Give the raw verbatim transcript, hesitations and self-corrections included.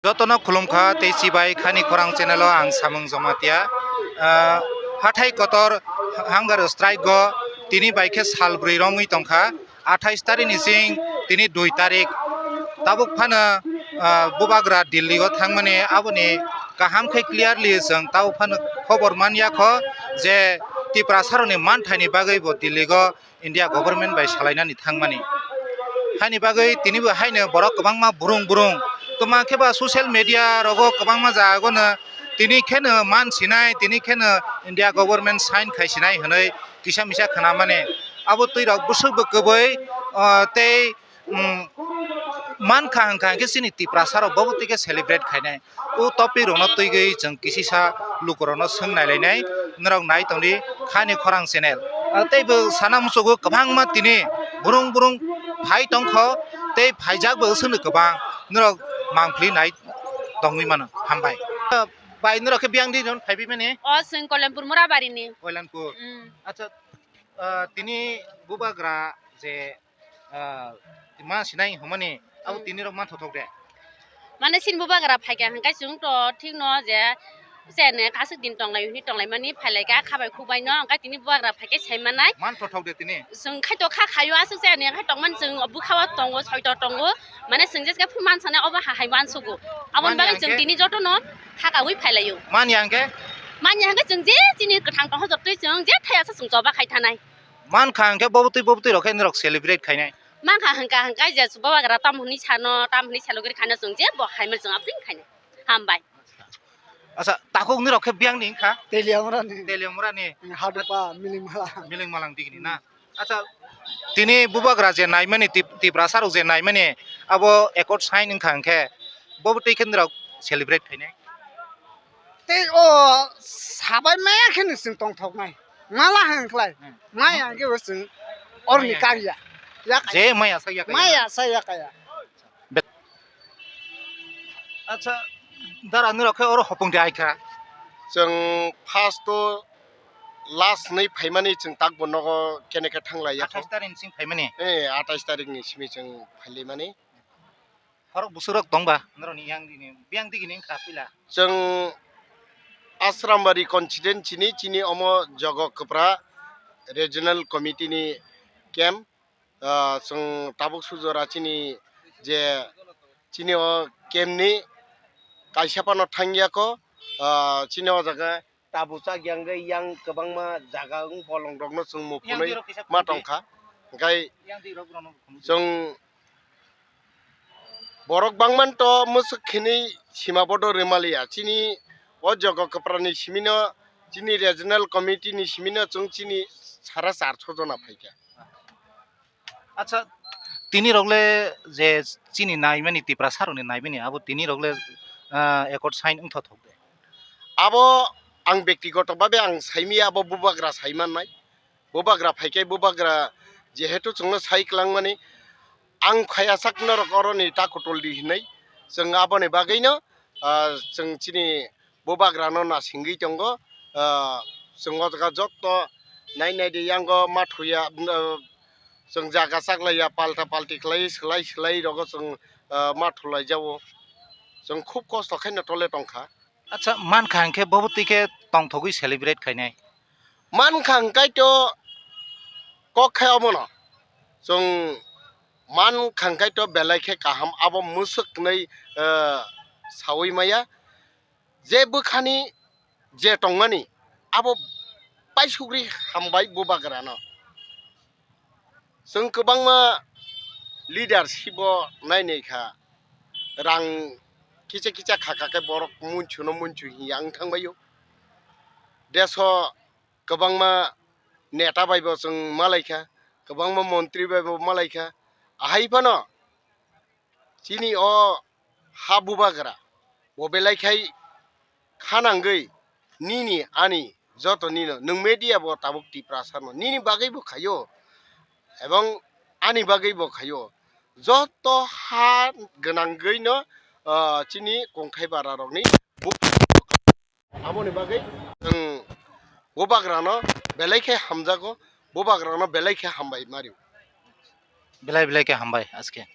Jotono khulumkha tei chibai khani khorang channel o ang Samung Jamatia. Ah, hathai kotor hunger strike go tini bai khe sal brwi romwi tongkha. Athais tarik ni sing tini dui tarik. Tabuk phano, ah, bubagra Delhi o thangmani aboni kaham khe clearly chwng tabuk phano khobor manya kho je Tiprasa rokni manthai ni bagwi bo Delhi go India government bai salainani thangmani. Haini bagwi tini bo haino borok kwbangma burung burung. Tuma khe ba social media rogo kwbangma jaga no tini kheno man sinai, tini kheno India government sign khai sinai hwnwi kisa misa khwnamani. Abo twi rok bwswk bo kwbwi, ah, tei, um, mankha hwnkha hwnkhe chini Tiprasa rok bobo twi khe celebrate khainai. O topic rokno twi gwi chwng kisisa lukurokno swng nailainai, norok nai tongdi Khani Khorang channel. Ah, tei bo sana muchugo kwbangma tini burung burung phai tongkho, tei phaijak bo swngno kwbang, norok mangpili nai tongwi mano. Hambai. Bai norok khe biyang di non phaibi mani? O, chwng Koilanpur Murabari ni. Koilanpur. Mm. Acha, ah, tini bubagra je, ah, ma sinai humani, abo hmm, tini rok ma thothok de. Mane sin bubagra phaikha hwnkhe chwng to thik no je, je ne kasik din tonglai hwnwi tonglai mani phailai kha khabai khubai no, hwnkhe tini bubagra phaikhe sai manai. Man thothok de tini. Chwng khai to kha khaio aswk je ne khai tongmani chwng bwkha o tongo, soito tongo. Mane chwng je khe phuru man sanai obo ha hai man sugo. Aboni bagwi chwng tini joto no thakaui phailaio. Man ya hwnkhe? Man ya hwnkhe chwng je chini kwthang tongkha joto chwng je thaya sa chwng choba khai thanai. Mankha hwnkhe bobo twi bobo twi rok khe norok celebrate khainai. Mankha hwnkha hwnkhe je bubagra tam hwnwi sano, tam hwnwi salo gori khaina chwng je bo hai man chwng aboni khainai. Hambai. Acha, takhuk norok khe biyang ni wngkha? Teliamurani. Teliamurani. Hadupa, Milingmala. Milingmalang digini na? Acha, tini bubagra je naimani Tip-, Tiprasa rok je naimani abo accord sign wngkha hwnkhe bobo twi khe norok celebrate khainai? Tei o sabai maya khe ni chwng tongthoknai. Mala hwn khlai. Hmm. Maya hwnkhe bo chwng oroni maya kang ya. Yakaya. Je maya sa yakaya. Maya sa yakaya. Acha, dara norok khe oro hopong de aikha. Chwng first to last ni phaimani chwng takbo nogo kene khe thanglai ya. Athais tarik ni sing phaimani? Eh, athais tarik ni simi chwng phailaimani. Horok busurok tongba norokni yang dini, biyang digini wngkha puila. Chwng Asrambari constituency ni chini omo Jogo Kwpra Regional Committee ni camp, ah, chwng tabuk sujora chini je chini o camp ni kaisa phano thangya kho, ah, chini o jaga Tabu chak yang khe yang kwbangma jaga wng bolong rokno chwng muphunwi ma tongkha. Hwnkhe chwng borok bangman to mwswk khinwi sima bodo rwmaliya. Chini o Jogo Kwprani simino, chini regional committee ni simino chwng chini sara charso jona phaikha. Acha, tini rok le je chini naimani, Tiprasa rokni naimani, abo tini rok le, ah, accord sign wngthothok de? Abo ang bektigoto babe ang saimaya, abo bubagra saimannai. Bubagra phaikhe bubagra jehetu chwngno sai kwlangmani, ang khaya sak norok oroni ta kotol di hinwi. Chwng aboni bagwino, ah, chwng chini bubagrano nasingwi tongo. Ah, chwng o jaga jotto nai nai di yango ma thuya, ah, chwng jaga chaklaiya, palta palti khlai, swlai swlai rogo chwng, ah, ma thulai jao. Chwng khub kosto khaino tole tongkha. Acha, mankha hwnkhe bobo twi khe tongthogwi celebrate khainai? Mankha hwnkhe to kok khe omono. Chwng mankha hwnkhe to belai khe kaham, abo mwswk hwnwi, ah, saui maya. Je bwkhani je tongmani abo paisugri hambai bubagrano. Chwng kwbangma leadership o nainai kha, rang kisa kisa kha kha khe borok munchuno munchu hiya wng thangbaio. Deso kwbangma neta bai bo chwng malaikha, kwbangma montri bai bo malaikha. Ahai phano chini o ha bubagra bo belai khai khanangwi nini ani joto nino nwng media bo tabuk Tiprasa no nini bagwi bo khaio ebong ani bagwi bo khaio, joto ha gwnangwi no, ah, chini kongthai bara rokni bupha. Aboni bagwi chwng bubagrano belai khe hamjago, bubagrano belai khe hambai mario. Belai belai khe hambai aske.